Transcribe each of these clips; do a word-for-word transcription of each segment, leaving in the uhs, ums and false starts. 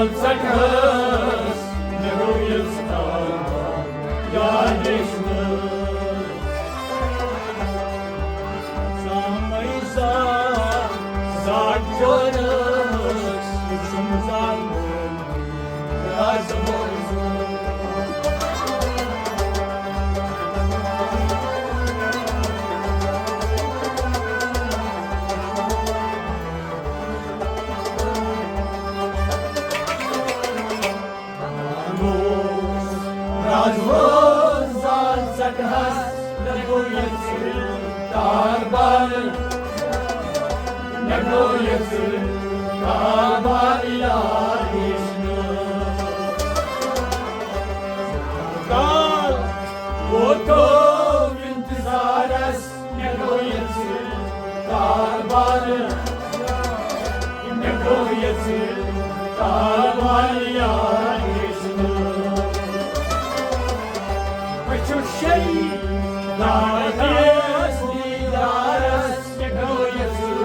سال ژٹہس، مےٚ گوٚو یہِ سال کال ووتو انتظارس، مےٚ گوٚو یہِ ژٕ کاربار، مےٚ گوٚو یہِ ژٕ کاربار یاد ہیٚچھنہٕ۔ أسۍ چھِ شیٚیہِ دارس دیدارس، مےٚ گوٚو یہِ ژٕ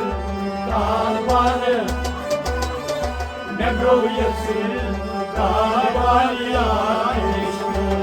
کاربار، مےٚ گوٚو یہِ ژٕ کاربار یاد ہیٚچھنہٕ۔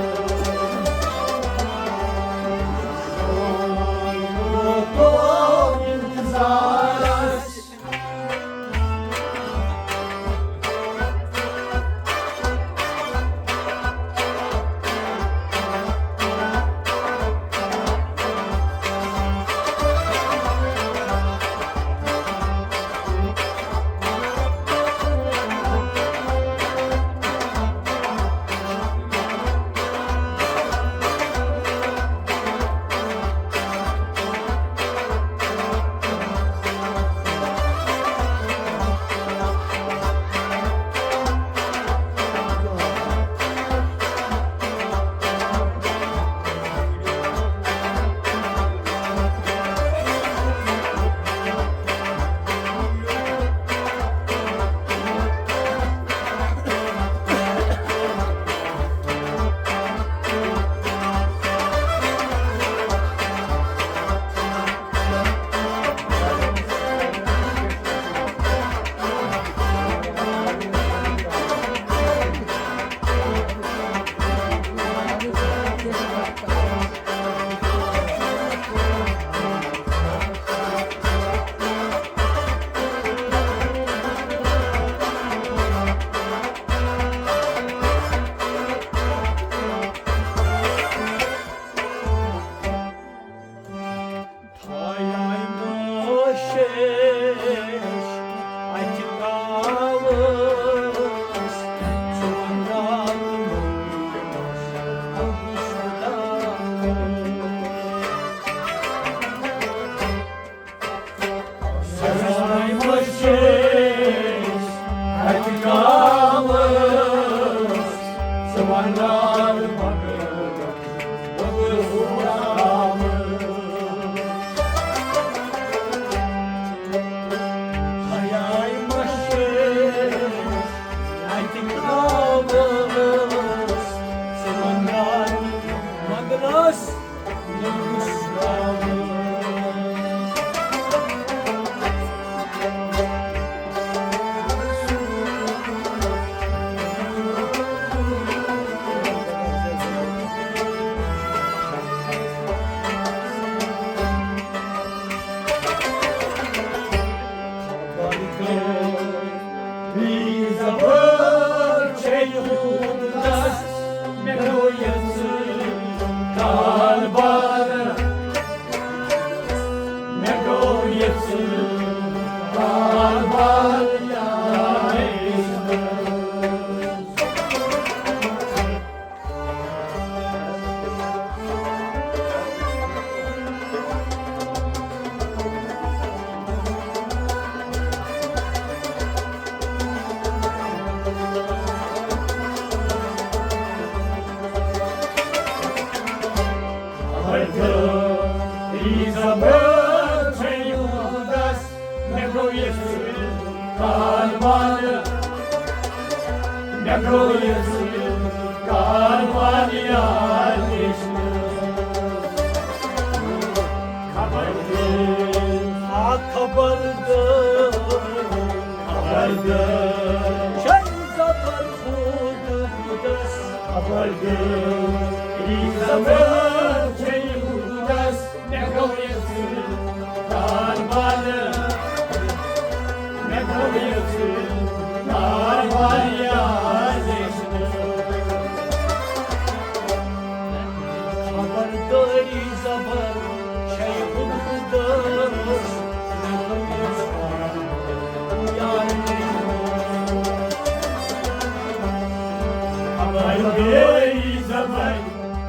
خبر گٔے زبر،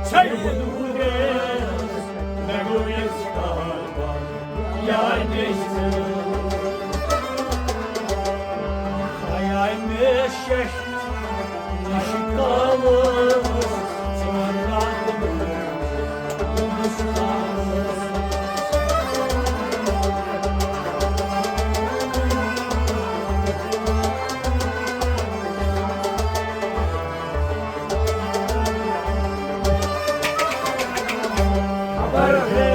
چھے ہُدہُدس، مےٚ گوٚو یَس کاربار، یار گٔے ژٕ۔ آے آے مےٚ شش نِش کاوس، ژٕ وَن راتھ خبر ہے،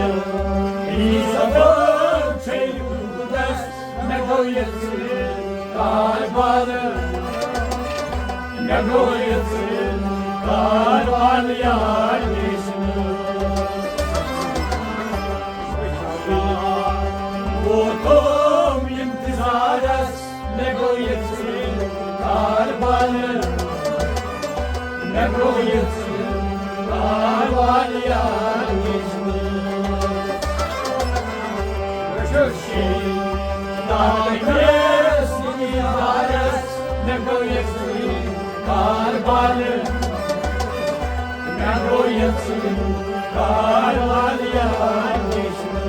یی زبان چھے یوٗتاہ، مےٚ گوٚو یہِ ژٕ کاربار، مےٚ گوٚو یہِ ژٕ کاربار یار وٕچھنہٕ۔ ووتُم اِنتظارس، مےٚ گوٚو یہِ ژٕ کاربار، مےٚ گوٚو یہِ ژٕ کاربار یار وٕچھنہٕ۔ وٕچھو شیٖن تاکس اِنتظارس، مےٚ گوٚو یہِ ژٕ کاربار، مےٚ گوٚو یہِ ژٕ کاربار یار وٕچھنہٕ۔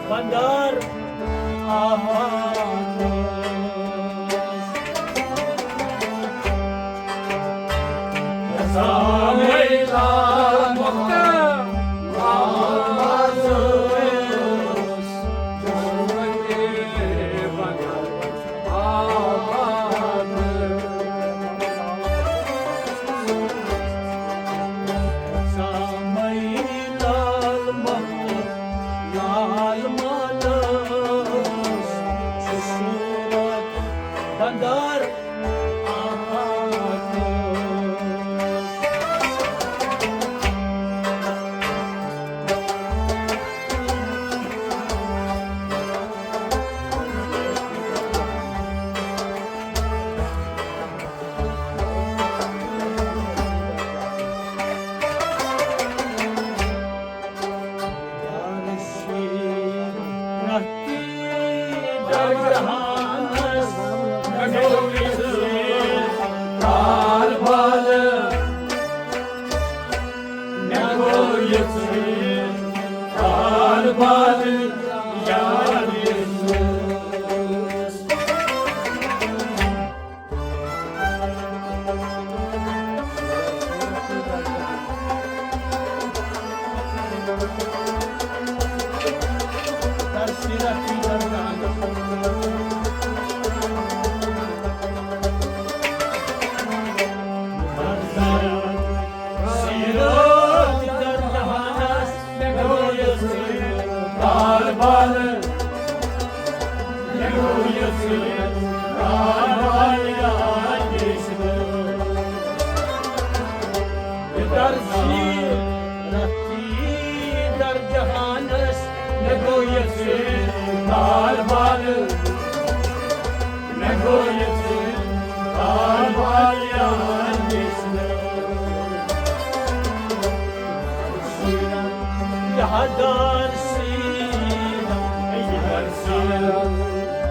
بندر آباد۔ لال محمد، لال مالس چھُ صوٗرت بندر آباد۔ دیدار سیٖدھا، دیدار سیٖدھا،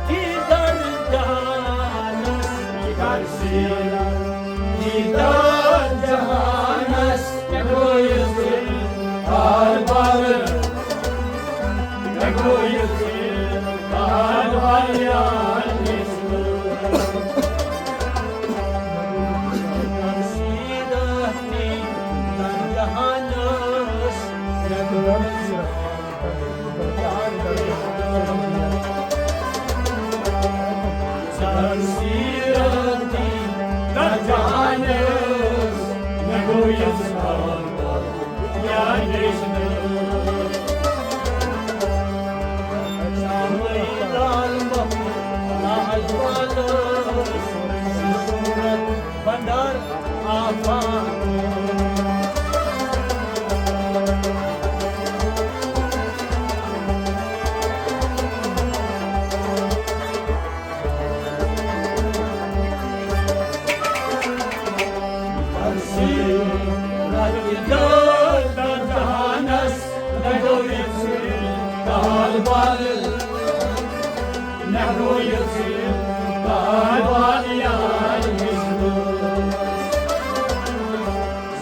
دیدار جہانس، دیدار سیٖدھا، دیدار جہانس، مےٚ گوٚو یہِ ژٕے کاربار، مےٚ گوٚو یہِ ژٕے کاربار یار۔ سیٖدھا، دیدار جہانس، مےٚ گوٚو یہِ ژٕے بندر آفاق۔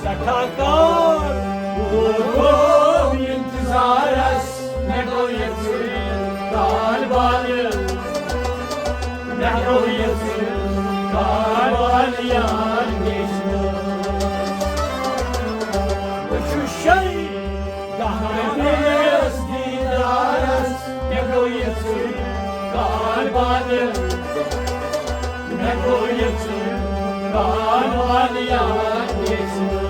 سٮ۪ٹھاہ کال ووتُم اِنتظارس، مےٚ گوٚو یہِ ژٕے کاربار، مےٚ گوٚو یہِ ژٕے کاربار یار ہیٚچھنہٕ۔ بہٕ چھُس شے گہرس دیدارس، مےٚ گوٚو یہِ ژٕے کاربار، مےٚ گوٚو یہِ ژٕے کاربار یار ہیٚچھنہٕ۔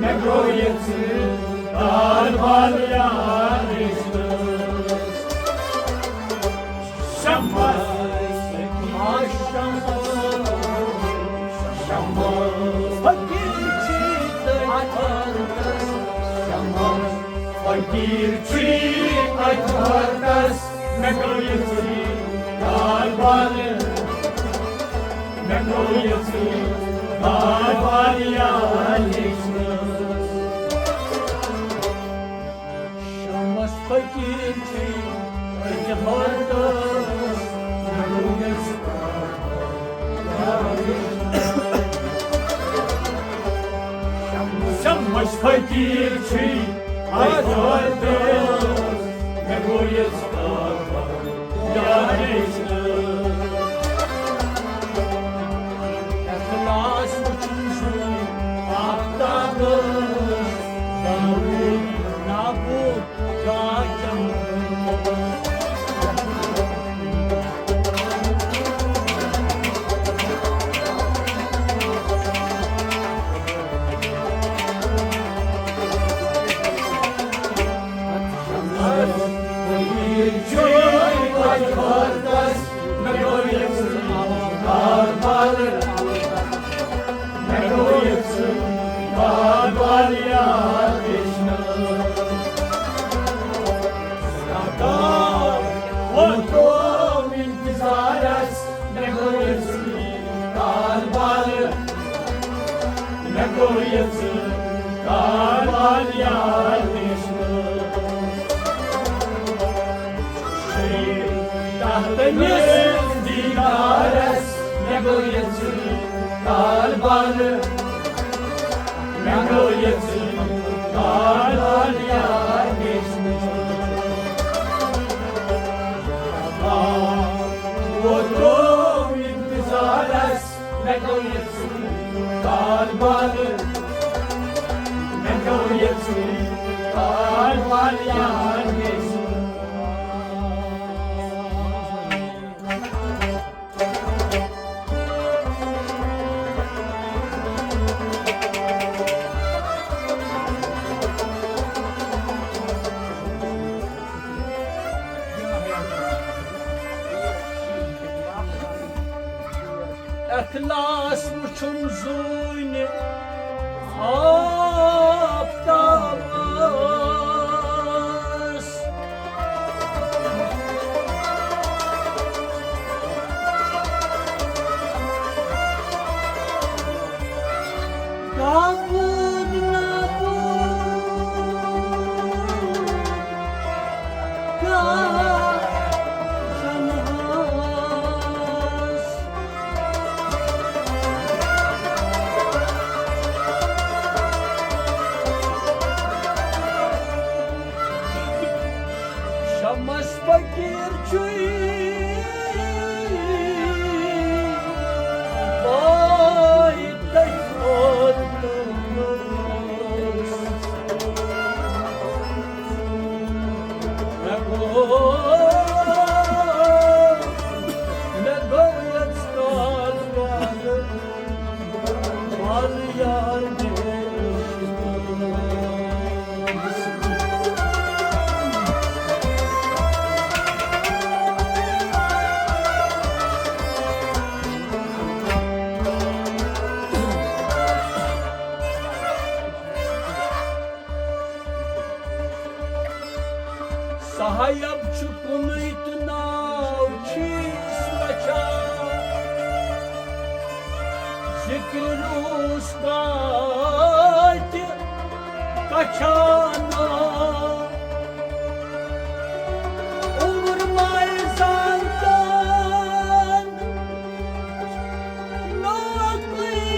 مےٚ گوٚو یہِ ژٕ کاربار یاد رِشتہٕ۔ شمس، آ شمس، شمس، فقیٖر چھُے تٔتھۍ وقتس۔ شمس، فقیٖر چھُے تٔتھۍ وقتس۔ مےٚ گوٚو یہِ ژٕ کاربار، مےٚ گوٚو یہِ ژٕ کاربار یاد رِشتہٕ۔ شمس فقیٖر چھُے أکہِ ہردس، مےٚ گوٚو یہِ ژٕ کاربار یاد رِشتہٕ۔ شمس فقیٖر چھُے أکہِ ہردس، مےٚ گوٚو یہِ ژٕ کاربار یاد رِشتہٕ۔ اخلاص وٕچھُن چھُ آفتابس، داوود نابود راجن۔ انتظارس، مےٚ گوٚو یہِ ژٕ کاربار، مےٚ گوٚو یہِ ژٕ کاربار یاد رِشتہٕ۔ شیٖرِتھ تٔمِس دیٖدارس، مےٚ گوٚو یہِ ژٕ کاربار، مےٚ گوٚو یہِ ژٕ کاربار یاد رِشتہٕ۔ آ، ووتُم انتظارس، مےٚ گوٚو یہِ ژٕ کاربار، مےٚ گوٚو یہِ ژٕ کاربار یاد رِشتہٕ۔ اخلاص وٕچھُن زوٗنہِ آفتابس۔ داوود نابود راجنس۔ شمس فقیٖر چھُے پاے تٔتھۍ وقتس۔ مےٚ گوٚو، مےٚ گوٚو یَتھ کال وارٕ، وارٕ یار مےٚ۔ صاحب چھُ کُنُے تہٕ ناو چھُس وچھان۔ ذِکرِ روٗس کاتہِ کچھانا۔ عمر مایہِ زانتن نوکری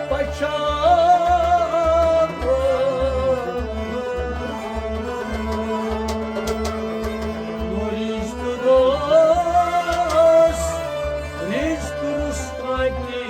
پچھاو۔ رشتہٕ دوس، رشتہٕ رُس کاتہِ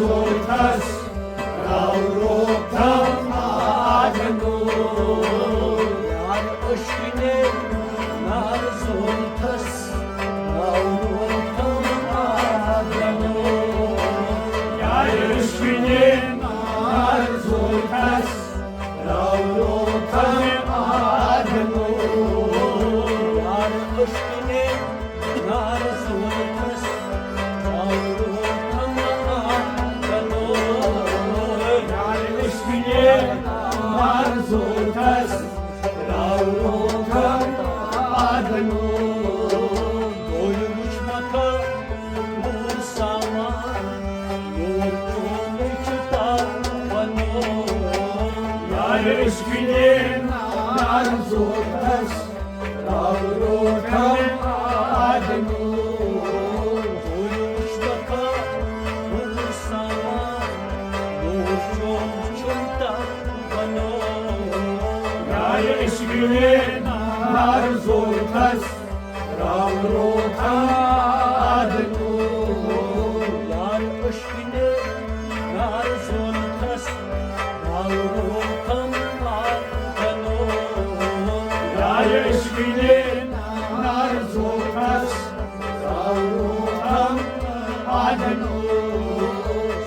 زلفس راو روتم آدنو، یار عشقٕنہِ نار زلفس راو روتم آدنو، یار عشقٕنہِ نار زلفس راو روتم آدنو، یار عشقٕنہِ نار زلفس راو روتم آدنو، یار عشقٕنہِ نار زلفس راو روتم آدنو۔ گوٚل وٕچھ مکھا نور سامان، نور چومٕچ تاو بنو، یار عشقٕنہِ نار زلفس راو روتم آدنو۔ گوٚل وٕچھ مکھا نور سامان، نور چومٕچ تاو بنو، یار عشقٕنہِ نار زلفس راو روتم آدنو، یار عشقٕنہِ نار زلفس راو روتم آدنو، یار عشقٕنہِ نار زلفس راو روتم آدنو۔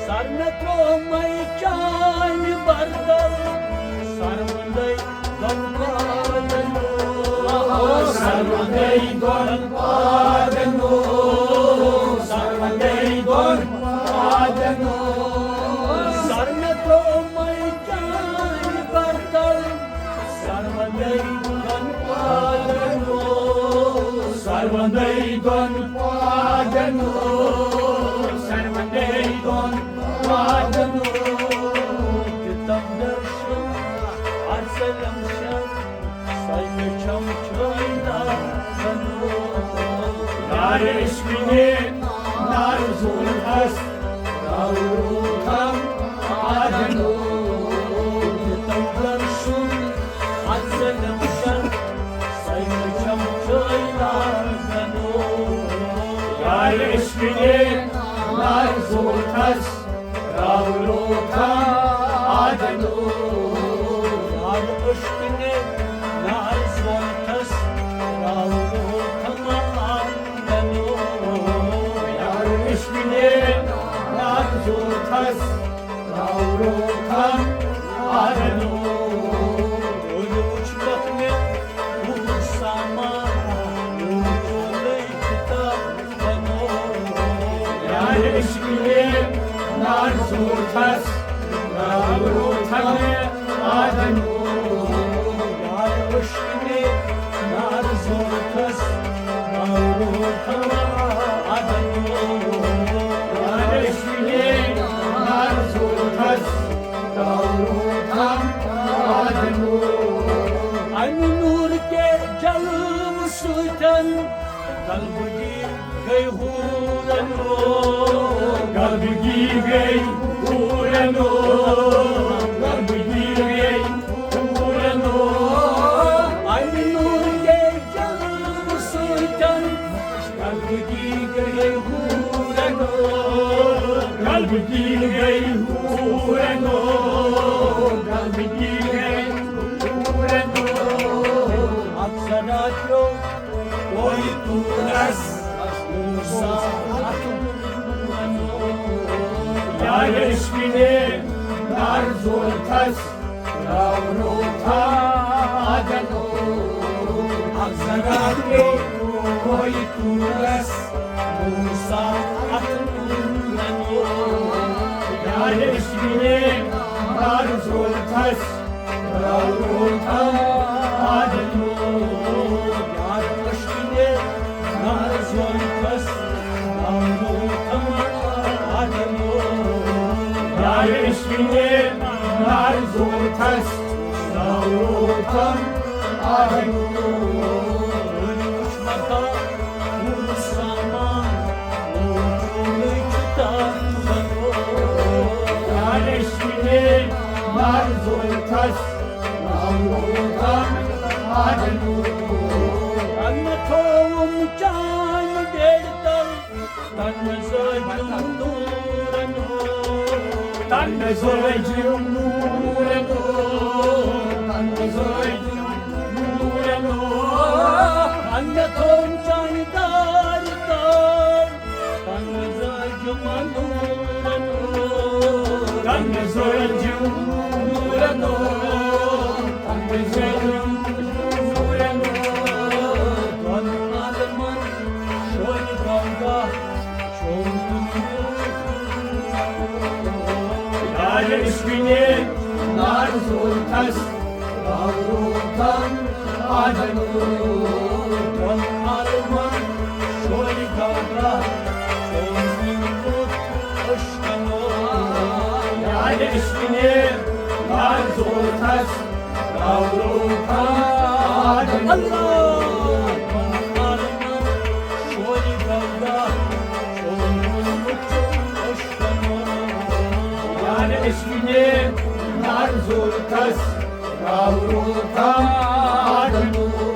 سر مےٚ ترٛوو مَے چانہِ بردل، سر وندے دۄن پادن، سر وندے دۄن پادن، سر وندے دۄن پادن۔ سر مےٚ ترٛوو مَے چانہِ بردل، سر وندے دۄن پادن، سر وندے دۄن پادن، سر وندے دۄن پادن۔ تِتم درشن ارسلم شم، سلم شم چھٲے دادن۔ یار عشقٕنہِ نار زلفس راو روتم آدنو، تِتم درشن ارسلم شم، سلم شم چھٲے دادن۔ یار عشقٕنہِ نار زلفس راو روتم آدنو، یار عشقٕنہِ نار زلفس راو روتم آدنو، یار عشقٕنہِ نار زلفس راو روتم آدنو۔ گوٚل وٕچھ مکھا نور سامان، نور چومٕچ تاو بنو، یار عشقٕنہِ نار زلفس راو روتم آدنو، یار عشقٕنہِ نار زلفس راو روتم آدنو، یار عشقٕنہِ نار زلفس راو روتم آدنو۔ امہِ نور کے جلوٕ سۭتۍ قلبگیر گٔے حورن۔ قلبگیر گٔے حورن۔ قلبگیر گٔے حورن۔ امہِ نور کے جلوٕ سۭتۍ قلبگیر گٔے حورن۔ قلبگیر گٔے حورن۔ قلبگیر گٔے حورن۔ اکثر راتیو کوئی تورس موسیٰ اتھ یار عشقٕنہِ نار زلفس راو روتم آدنو۔ اکثر راتیو کوئی تورس موسیٰ اتھ ننو۔ یار عشقٕنہِ نار زلفس راو روتم آدنو۔ یار عشقٕنہِ نار زلفس راو روتم آدنو۔ یار عشقٕنہِ نار زلفس راو روتم آدنو۔ وٕچھ مکھا نور سامان، نور چومٕچ تاو بنو۔ یار عشقٕنہِ نار زلفس راو روتم آدنو۔ تن تھووُم چانہِ بیرِ تل، تن زٲجُم نورن۔ تنگ زٲجِو نوٗرن، تنگ زٲجِو نوٗرن، اندر تھوم چانہِ دارِ تام۔ تنگ زٲجِو نوٗرن، تنگ زٲجِو نوٗرن، تنگ زٲجِو نوٗرن، دۄن عالمن شورِ گنگا۔ یار عشقٕنہِ نار زولتس، باورو تن آدنو، تن آلمن شوری گاگا، شوری روت اشکنو۔ یار عشقٕنہِ نار زولتس، باورو تن آدنو، تن آلمن شوری گاگا، شوری روت اشکنو۔ یار عشقٕنہِ نار زولتس، باورو تن آدنو۔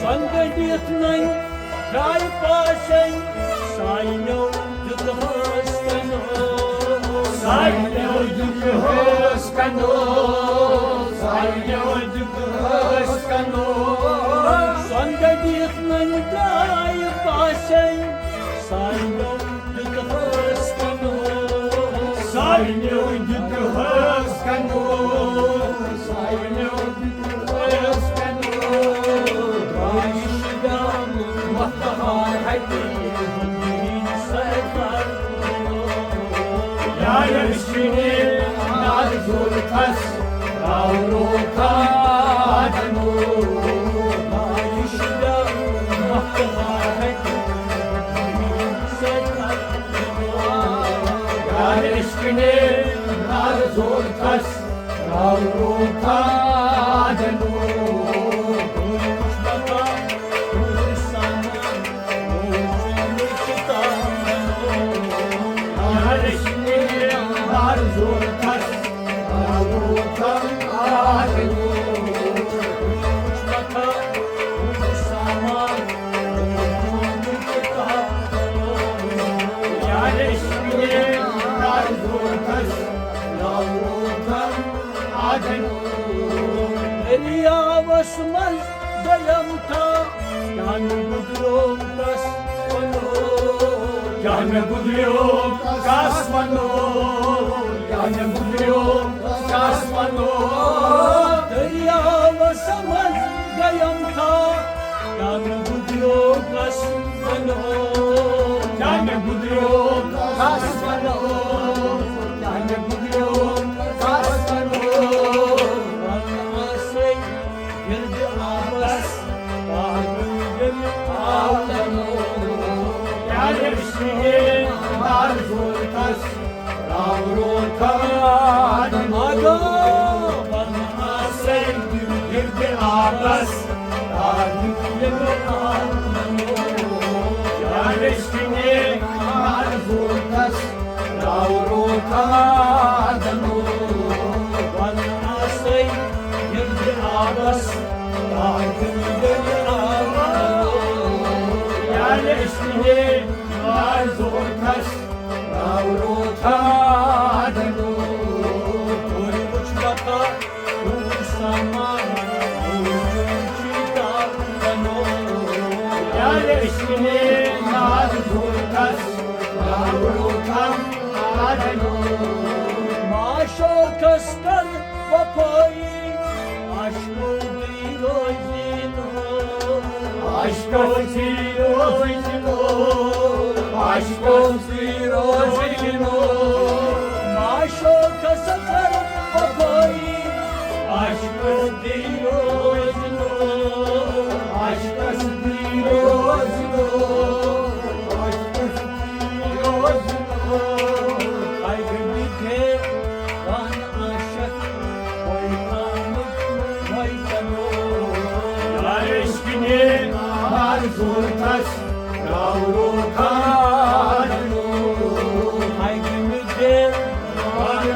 سنگت یتھ ننگ جاے پاسے، ساینو دیُت ہٲس کنو۔ ساینو دیُت ہٲس کنو، ساینو دیُت ہٲس کنو۔ سنگت یتھ ننگ جاے پاسے، ساینو دیُت ہٲس کنو۔ ساینو دیُت ہٲس کنو، ساینو دیُت ہٲس کنو۔ بارش گام وقت ہار ہٹی ہندی سرکار۔ یار عشقٕنہِ نار زولتس، باورو تن آدنو۔ بارش گام وقت ہار ہٹی ہندی سرکار۔ یار عشقٕنہِ نار زولتس، باورو تن آدنو۔ یار عشقٕنہِ نار زولتس، باورو تن آدنو۔ یار عشقٕنہِ نار زولتس، باورو تن آدنو۔ دریاوس منٛز دوٚیم تھا، کیٛاہ مےٚ گُزریو کس ونو؟ کیٛاہ مےٚ گُزریو کس ونو؟ کیٛاہ مےٚ گُزریو کس ونو؟ دریاوس منٛز دوٚیم تھا، کیٛاہ مےٚ گُزریو کس ونو؟ کیٛاہ مےٚ گُزریو کس ونو؟ کیٛاہ مےٚ گُزریو کس ونو؟ ون آسے گِردِ آبس، پاگل ییٚلہِ آو تنو۔ یار عشقٕنہِ نار زولتس، راو روتھا آدنو۔ آگا۔ ون آسے گِردِ آبس، پاگل ییٚلہِ آو تنو۔ یار عشقٕنہِ نار زولتس، راو روتھا آدنو۔ ون آسے گِردِ آبس، پاگل ییٚلہِ آو تنو۔ یار عشقٕنہِ نار زولتس، باورو تن آدنو۔ تُہۍ وٕچھ مکہ، تُہۍ سامان، تُہۍ چیٖتا بنو۔ یار عشقٕنہِ نار زولتس، باورو تن آدنو۔ معشوقس کر وفٲیی، عشقو دی روزی نو۔ عشقو دی روزی نو۔ عشقو دی روزی نو۔ معشوقس کر وفٲیی، عشقو دی روزی نو۔ عشقو دی روزی نو۔ عشقو دی روزی نو۔ اگہ مجھے وان عاشق، وای کامت، وای کنو۔ یار عشقٕنہِ نار زولتس، راو روتھا آدنو۔ اگہ مجھے وان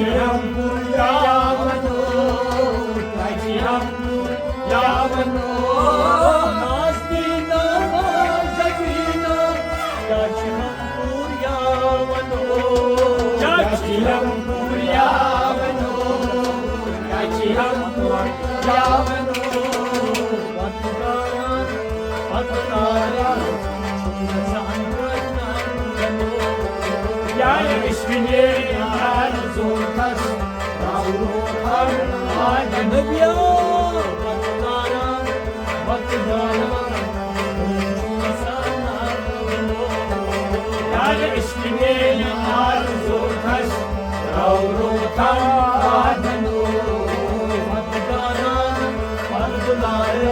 ہم پور یا ونو، کیا چی ہم پور یا ونو، نازنینا، جگینا، کیا چی ہم پور یا ونو، کیا چی ہم پور یا ونو، کیا چی ہم پور یا ونو، وقت داران، وقت داران، چھُنہٕ گژھان۔ یا عشق میرے یار زوتس، راولو خان آج نبیا، وقت داران، وقت داران، یا عشق میرے یار زوتس، راولو خان آج نبیا، وقت داران، وقت داران،